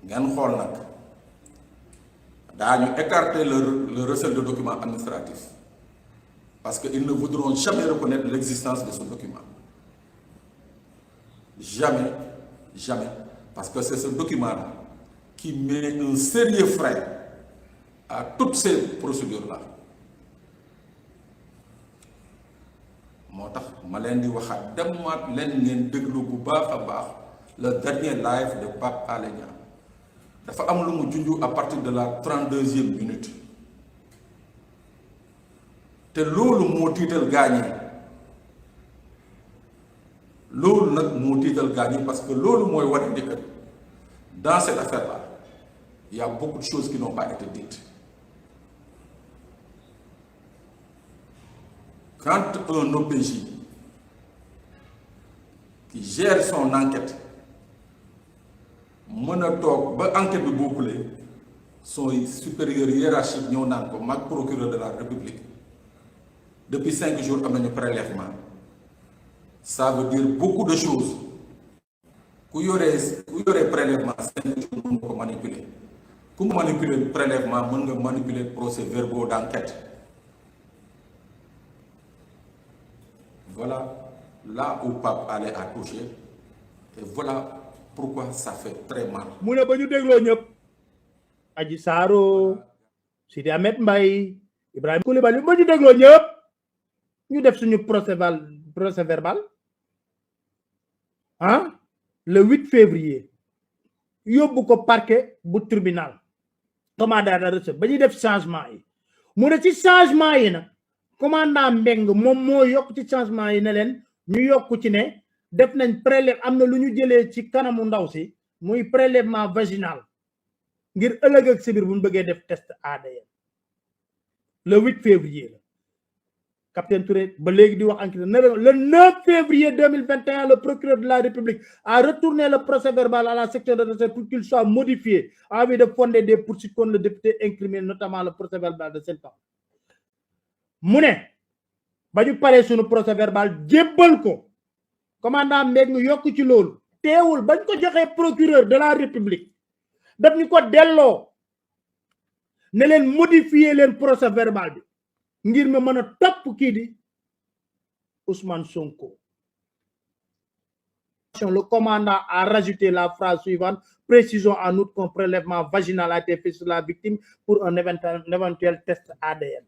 ngeen xool nag daañu écarter le recel de documents administratifs parce qu'ils ne voudront jamais reconnaître l'existence de ce document. Jamais, jamais. Parce que c'est ce document-là qui met un sérieux frein à toutes ces procédures-là. moo tax ma leen di waxaat demaat leen ngeen déglu bu baax a baax le dernier live de Pape Alé Niang dafa am lu mu junju à partir de la 32e minute te loolu moo tiital gaañi loolu nag moo tiital gaañi parce que loolu mooy wane ni que dans cette affaire-là il y a beaucoup de choses qui n'ont pas été dites. Quand un OPJ qui gère son enquête mën a toog ba enquête bi bouclée son supérieur hiérarchique ñëw naan ko mag procureur de la République depuis 5 jours am nañu prélèvement ça veut dire beaucoup de choses ku yoree prélèvement 5 jours mën nga ko manipuler ku manipuler prélèvement mën nga manipuler procès-verbaux d'enquête. Voilà là où Pape Alé a touché et voilà pourquoi ça fait très mal. mu ne ba ñu dégloo ñëpp Adji Sarr, Sidi Ahmed Mbaye, Ibrahima Coulibaly ba ñu dégloo ñëpp ñu def suñu procès verbal ah le 8 février yóbbu ko parquet bu tribunal commandant de recherche ba ñuy def changement yi mu ne ci changement yi nag commandant Mbeng moom moo yokk ci changement yi ne leen ñu yokk ci ne def nañ prélève am na lu ñu jëlee ci kanamu ndaw si muy prélèvement vaginal ngir ëllëg ak si biir bu ñu bëggee def test ADN le 8 février la capitaine Touré ba léegi di wax enquête le 9 février 2021 le procureur de la République a retourné le procès verbal à la section de recherche pour qu'il soit modifié en vue de fonder des poursuites contre le député incriminé notamment le procès verbal de 7 ans. mu ne ba ñu paree suñu procès verbal jébbal ko commandant Mbengue yokk ci loolu teewul bañ ko joxee procureur de la République daf ñu ko delloo ne leen modifier leen procès verbal bi ngir ma mën a topp kii di Ousmane Sonko. Le commandant a rajouté la phrase suivante: précisons en outre qu'un prélèvement vaginal a été fait sur la victime pour un éventuel test ADN.